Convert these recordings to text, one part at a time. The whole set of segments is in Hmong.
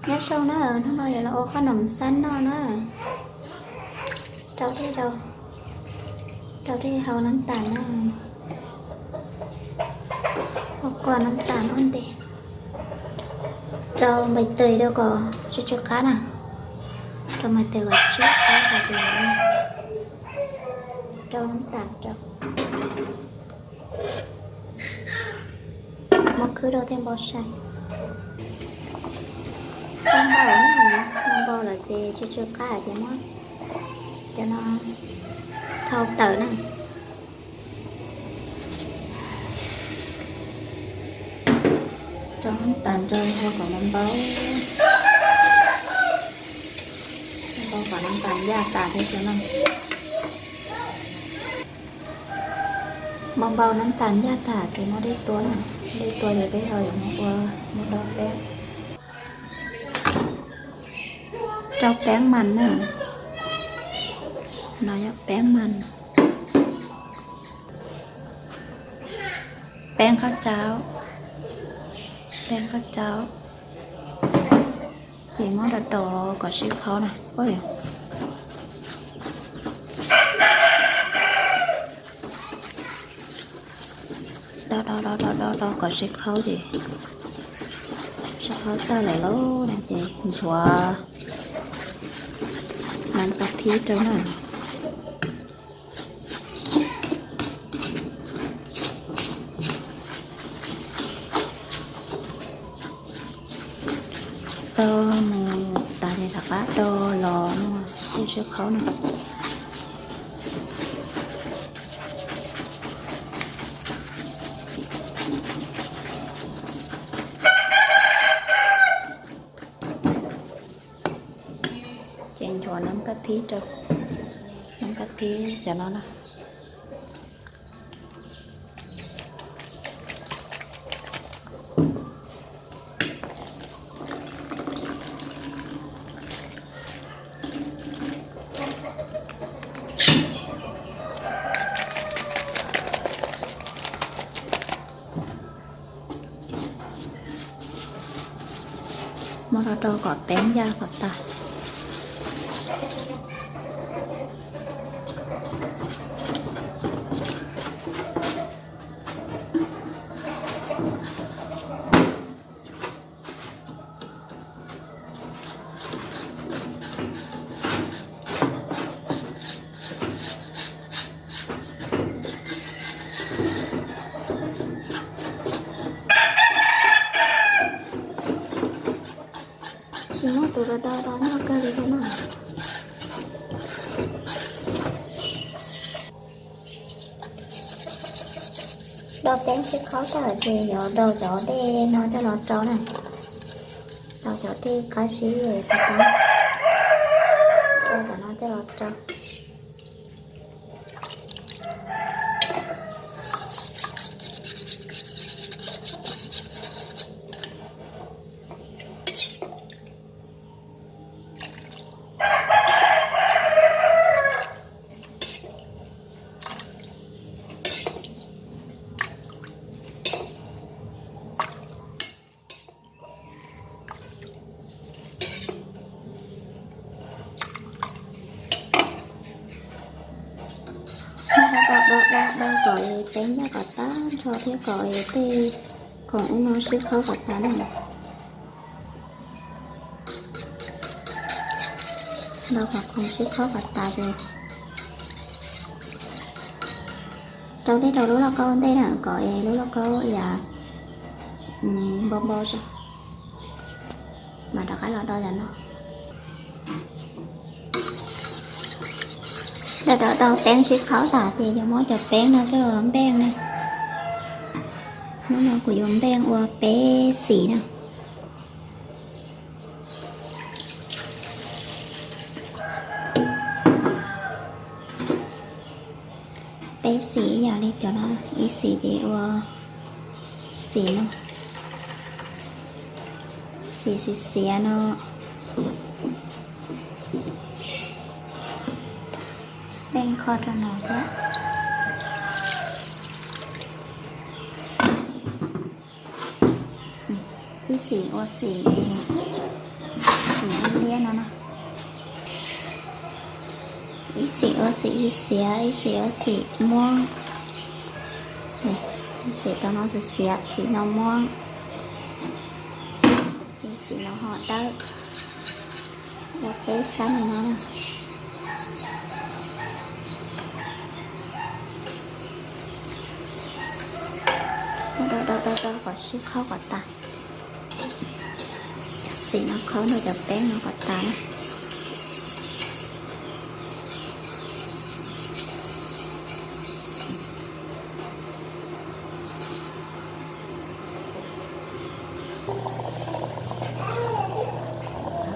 Nyob zoo na, hnub no yuav los ua qhob noom xab noj na. Rau dej rau, rau dej hau nab tas na. Ua kua nab tas ua ntej. Rau npais tes rau kom tsw tsw qab na. Rau npais tes kom tsw qab hais tias rau nab tas rau. Muab khwb rau tej npau sai. Tau npau na, tau npau lawm ces tsw tsw qab ces muab cov no thau tawm na. Rau nab tas rau hau kom npau, npau kom nab tas yaj tas thiab cov no. Npau npau nab tas yaj tas ces muab dej tua na. Dej tua ces peb ho yuav mus ua, mus rau peeb, rau peeb mas na. No yog peeb mas, peeb qhov tsaub, peeb qhov tsaub. Ces muab do do kom sib qhaub na. Do do do do do do kom sib qhaub ces sib qhaub tag lawm lauj no ces ntxuav nab tas thib rau na. Do mus tas ces rov qab do los no, sib qhaub no. Ces nchuav nab kab thib rau, nab kab thib cov no na. Muab rau rau kom peeb yaj kom tas. Tsis muaj tus do do do nyuaj kawg li thiab na. Do peeb sib qhaub tag ces yuav do cov dej no coj los rau na. Do cov dej qab zib, do cov no coj los rau. Do do do do kom peeb yaj kom tag nrho thiab kom tej khoom ub no sib qhaub kom tas na. Do kom khoom sib qhaub kom tas ces rau dej rau lub lauj kaub ntej na kom es lub lauj kaub yam npau npau zog. Mas rov qab los do yam no. Do do do peeb sib qhaub tas ces yuav muab cov peeb no coj los npeej na. Hnub no kuv yuav npeej ua peb xim na. Peb xim ib yam li cov no, ib xim ces ua xim no, xim xiav xiav no, npeej qhov rau no thiab. Ib xim ua xim, no na. Ib xim ua xim xiav, ib xim ua xim muab. Xim tau no xiav, xim no muab, xim no ho dawb. Ua peb xab li no na. Rau rau rau kom sib qhaub kom tas. Xim no qhaub rau cov peb no kom tas na.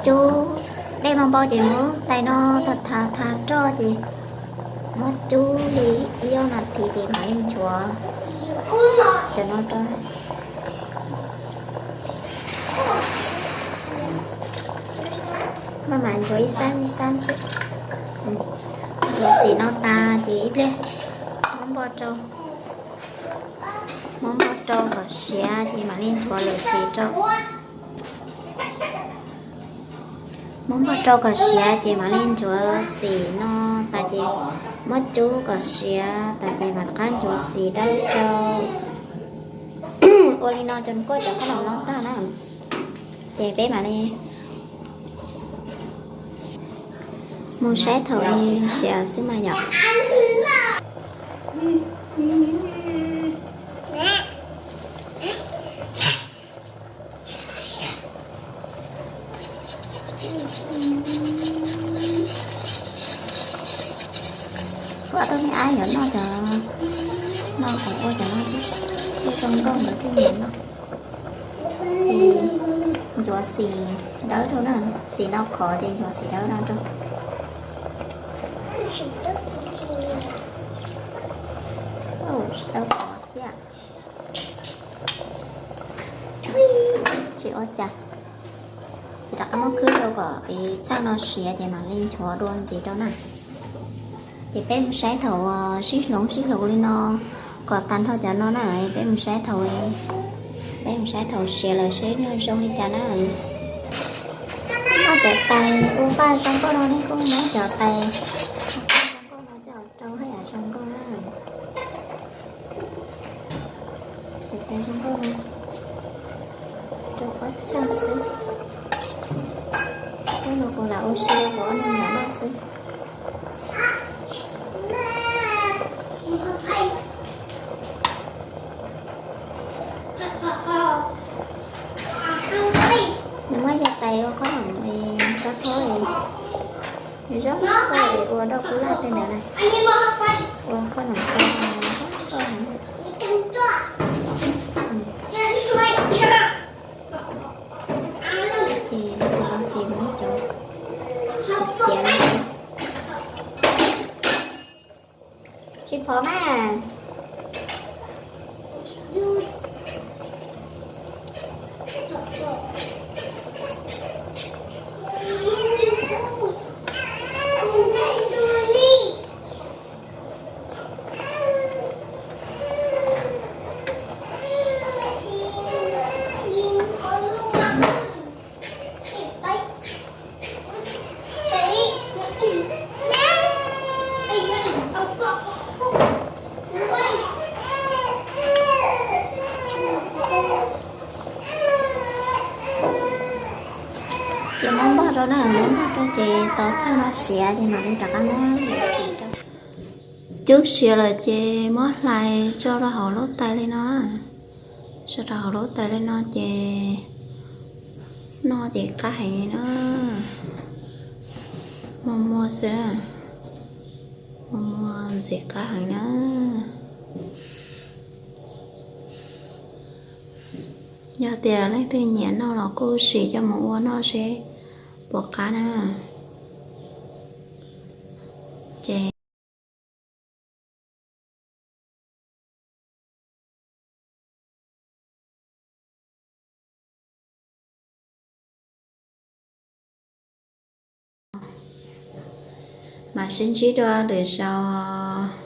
Cub dej npau npau ces muab tais no tha tha roj ces muab cub li ib ob nas this ces mam li nchuav cov no rau. Maj mam nchuav ib xab ib xab xwb. Nchuav xim no tas ces ib pliag muab npog rau, muab npog rau kom siav ces mam li nchuav lwm xim rau. Muab npog rau kom siav ces mam li nchuav xim no tas ces muab cub kom siav tas ces mam rov qab nchuav xim dawb rau. Ua li no tso kuaj cov qhob noom no tag na, ces peb mam li mus saib thaum li siav xwb mas yom. Kuv ob tug me ab yuav noj cov no, kuv ua cov no thiab, zoo nkauj nkawd thiaj nyiam noj. Ces nchuav xim dawb rau na, xim no khov ces nchuav xim dawb no rau. Tsis tau khov thiab. Tsis ua cas. Ces rov qab muab khwb rau kom txheej no siav ces mam li nchuav dua ntxiv rau na. Ces peb mus saib thaum sib hloov sib hloov li no kom tag nrho cov no na, peb mus saib thaum, peb mus saib thaum siav lawm seb nws zoo li cas na. Noj cov tais ua paj zoo nkauj no nej kuj muab cov tais zoo nkauj no coj rau haj yam zoo nkauj na. Cov tais zoo nkauj no rau ob txheej xwb. Hnub no kuv lam ua si rau kuv ob niag nyuam noj xwb. Nws muab yog tais ua qhob noom xob thob, nws zoo nkauj es ua rau kub laj tej ntawd na. Ua qhob noom tau, ces no ces muab cov xiav xiav no. Tsis phov mas. Ces muab npog rau na, muab npog rau ces tos txheej no siav ces mam li rov qab muab xim rau. Cub siav lawm ces muab hlais tso rau hauv lub tais li no na. Tso rau hauv lub tais li no ces noj ces qab heev li na. Muag muag xwb na, muag muag ntxim qab heev na. Yog tias leej twg nyiam noj los kuj sim coj mus ua noj seb puas qab na. Ces mam sib ntsib dua lwm zaus.